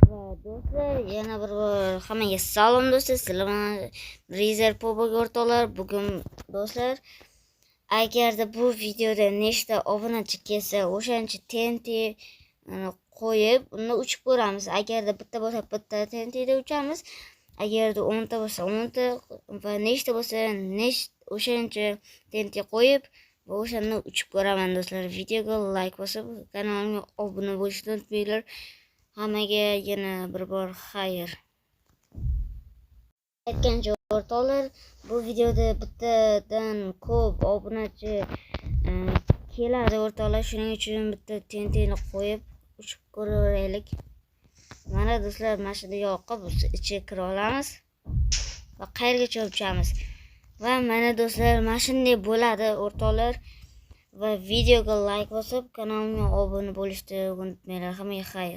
Va do'stlar, yana bir bor hammaga salom, do'stlar. Sizlar bilan Rizer Pobog, o'rtoqlar. Bugun, do'stlar, agarda bu videoda nechta obunachi kelsa, o'shancha TNT qo'yib, uni uchib ko'ramiz. Agarda bitta bo'lsa, bitta TNTda uchamiz. Agarda 10 ta bo'lsa, 10 ta va nechta bo'lsa, o'shancha TNT qo'yib va o'shani uchib ko'raman, do'stlar. Videoga like bosib, kanalimga obuna bo'lishni unutmanglar. Hammaga yana bir bor xayr. Aytgancha, o'rtoqlar, bu videoda bittadan ko'p obunachi keladi, o'rtoqlar. Shuning uchun bitta TNTni qo'yib uchib ko'raveraylik. Mana, do'stlar, mana shunda yoqib ichiga kira olamiz va qayergacha uchamiz. Va mana, do'stlar, mana shunday bo'ladi, o'rtoqlar. Va videoga like bosib, kanalimga obuna bo'lishni unutmanglar. Hammaga xayr.